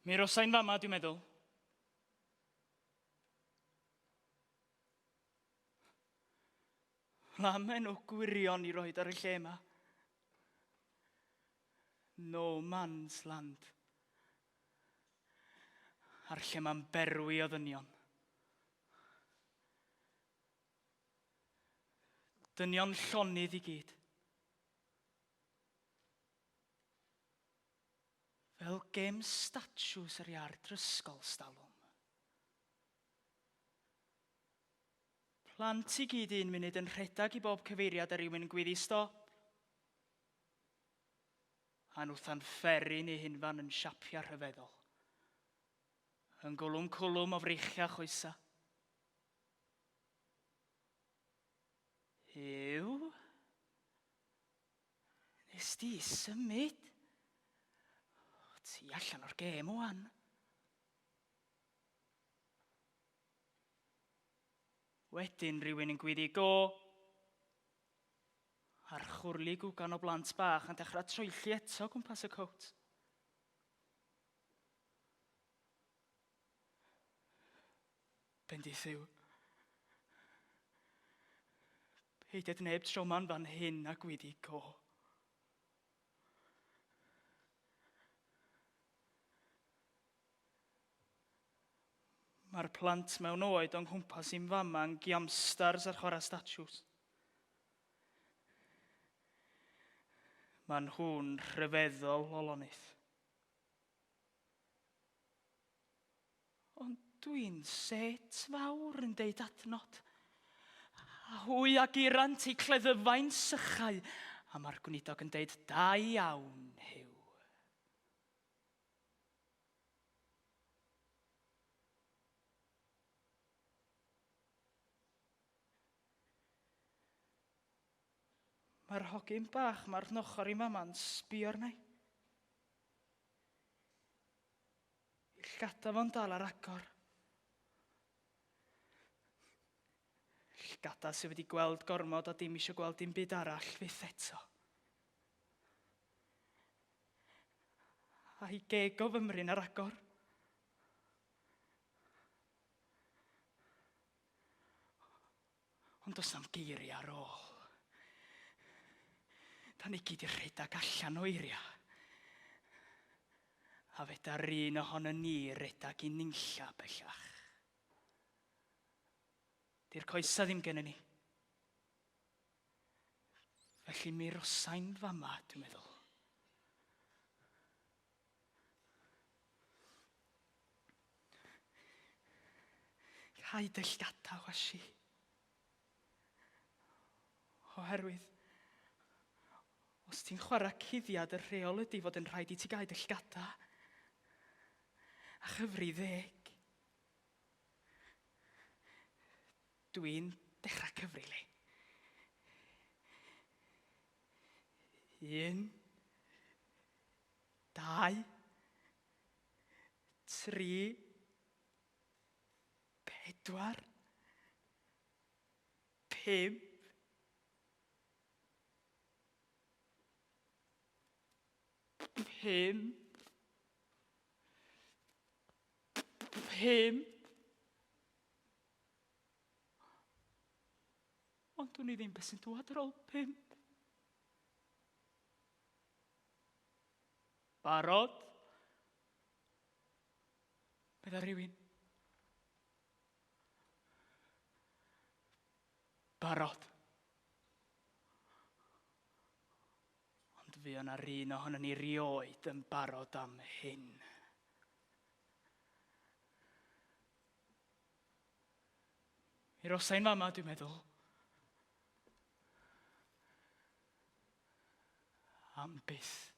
Mi rosai'n fama, dwi'n meddwl. Lam enw gwirion i roed ar y lle yma. No man's land. A'r lle ma'n berwi o ddynion. Dynion llonydd i gyd. Fel gêm statiws yr iard drysgol stalwm. Plant i gyd un munud yn rhedag i bob cyfeiriad a rhywun yn gwyddi stop. A nhwtha'n fferin eu hunfan yn siapia rhyfeddol. Yn gwlwm cwlwm o freichiau choesa. Huw? Nes di symud? O, ti allan o'r gêm wan. Wedyn rhywun yn gwyddi go. A'r chwrli gwgan o blant bach yn dechrau troelli eto gwmpas y cowt. Bendith yw. Peidied neb troma'n fan hyn a gwyddi go. Mae'r plant mewn oed o'n nghwmpas i'n fama yn giamstars ar chwarae statiws. Maen nhw'n rhyfeddol o lonydd. Ond dwi'n set fawr yn deud adnod. A hwy a gurant eu cleddyfau'n sychau, a mae'r gweinidog yn deud, da iawn, Huw. Mae'r hogyn bach 'ma wrth 'nochr i mama'n sbio arna i. I llgada fo'n dal ar agor. Llgada sydd wedi gweld gormod a dim eisiau gweld dim byd arall fyth eto. A'i geg o fymryn ar agor. Ond does na'm geiriau ar ôl. Da ni gyd i rhedeg allan o eiriau. A fedar un ohono ni redag i nunlla bellach. Di'r coesa ddim gennym ni. Felly mi rosai'n fama, dwi'n meddwl. Rhaid dy llgada, wasi. Oherwydd, os ti'n chwarae cuddiad, y rheol ydy fod yn rhaid i ti gau dy llgada a chyfri ddeg. Dwi'n dechrau cyfri li. Un, dau, tri, pedwar, pump, pump, pump. Ond dwn i ddim beth sy'n dŵad ar ôl pump. Barod? Medda rhywun. Barod. Ond fi o'na un ohono ni rioed yn barod am hyn. Mi rosai'n fama, dwi'n meddwl. Am byth.